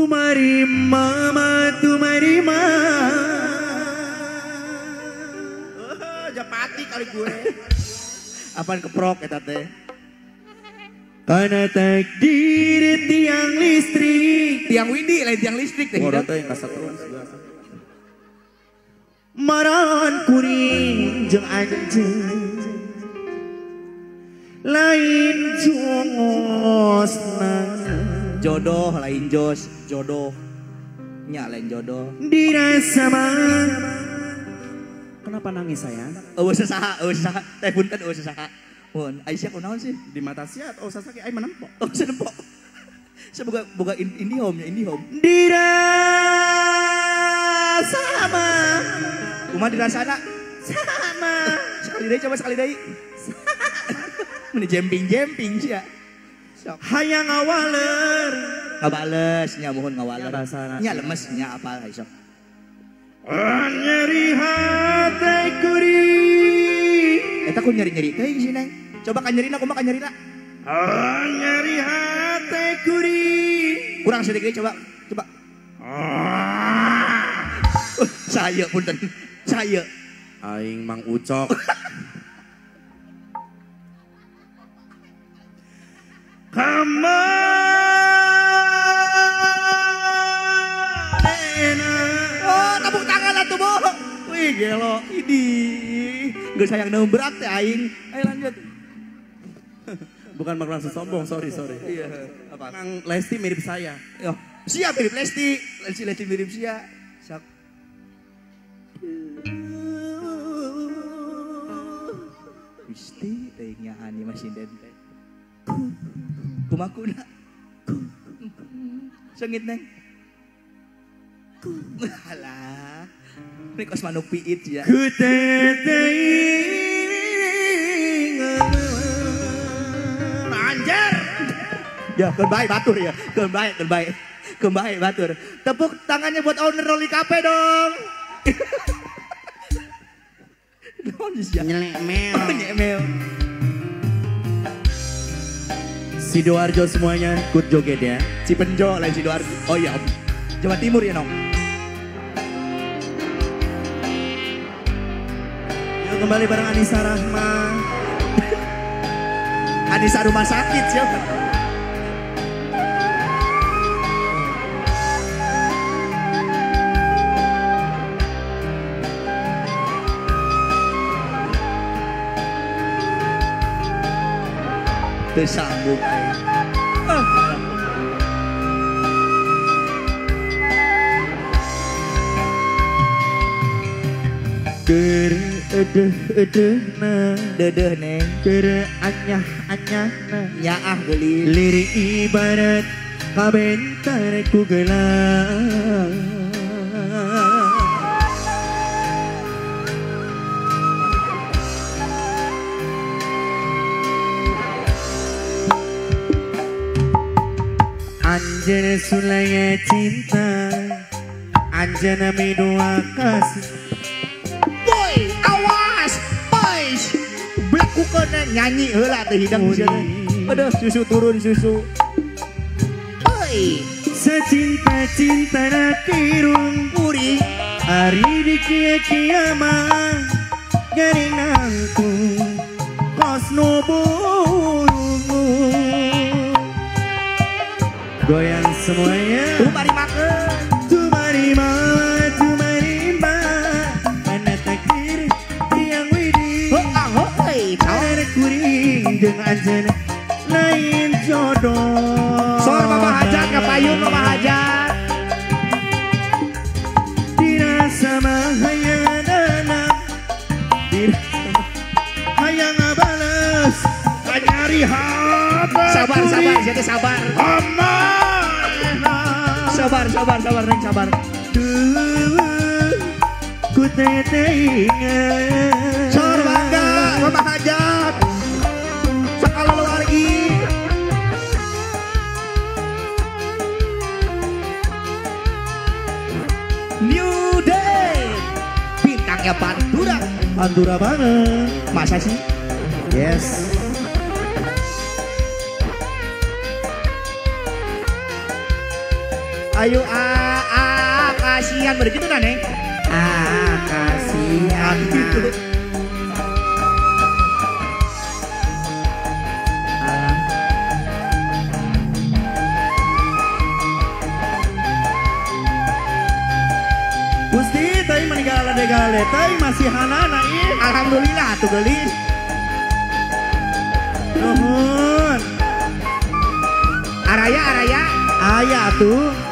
Tumari mama tumari ma. Japati kali gue. Apaan keprok eta teh? Karena takdir tiang listrik. Tiang windi lain tiang listrik teh. Waduh teh kasatrun. Maran kuring jeung anjeun. Lain jongosna. Jodoh lain jos, jodoh. Nya lain jodoh. Dirasa mah. Kenapa nangis sayang? Eueuh saha, eueuh saha. Teh punten eueuh saha. Mun, Aisyah kunaon sih? Di mata sia atau sasaki aing menempo. Oh, senempo. Semoga boga IndiHome nya IndiHome. Dirasa mah. Kumaha dirasana? Sama. Sekali deui coba sekali deui. Meni jemping-jemping sia. Sok. Hayang ngawaler. Ngabales nya muhun ngawaler. Nya lemes nya apal sok. Nyeri hate kuring. Eta ku nyeri-nyeri teuing si Neng. Coba kan nyerina kumaha kan nyerina? Nyeri hate kuring. Kurang sedikit deui coba. Coba. Saya punten. Saya. Aing Mang Ucok. Kamarena. Oh, tepuk tangan atuh, Bo. Wih, gelo. Idih. Geus hayang neumbrak teh aing. Ayo lanjut. Bukan maksud sombong, sorry, sorry. Iya, apa? Mang Lesti mirip saya. Yo, sia mirip Lesti. Lesti Lesti mirip sia. Sok. Gusti teh nyahan ieu mah sinden teh. Kumakuna. Sengit Neng. Alah. Ini kos manuk piit ya. Ku Anjir. Ya, goodbye batur ya. Goodbye, goodbye. Goodbye batur. Tepuk tangannya buat owner Rolly Cafe dong. Nyelek mel. Nyelek mel. Sidoarjo semuanya ikut joget ya. Cipenjo lain Sidoarjo. Oh iya, Jawa Timur ya Nong. Yuk kembali bareng Anissa Rahma. Anissa rumah sakit siapa? Tersambung aing. Keur edeh-edehna dedeh neng keur anyah-anyahna nyaah geulis lirik ibarat kabentar ku gelang. Anjana sulaya cinta, anjana midua kasih. Boy, awas, boys. Belakukeun nyanyi heula teh hidang sia teh. Aduh, susu turun susu. Boy, secinta-cinta na kirung kuring, ari di kia-kia mah garing nangkung kos nu burungu. Goyang semuanya. Tumari makan. Tumari mama, tumari ma. Mana takdir tiang widi. Hoi, ada kuring jeung anjeun lain jodoh. Sor Mama Hajat ka payun Mama Hajat. Dirasa mah hayang anak. Dirasa hayang ngabales. Kanyari hati. Sabar, sabar, sia teh sabar. Sabar, sabar, sabar, Neng, sabar. Duh, ku teh ingat. Sor bangga, Mama Hajat. Sekali lagi. New Day. Bintangnya Pantura. Pantura banget. Masa sih? Yes. Ayo ah kasihan begitu nah Neng. Ah kasihan gitu. Gusti teuing meninggal galade teuing masih hanana ih. Alhamdulillah atuh geulis. Nuhun. Araya araya. Aya atuh.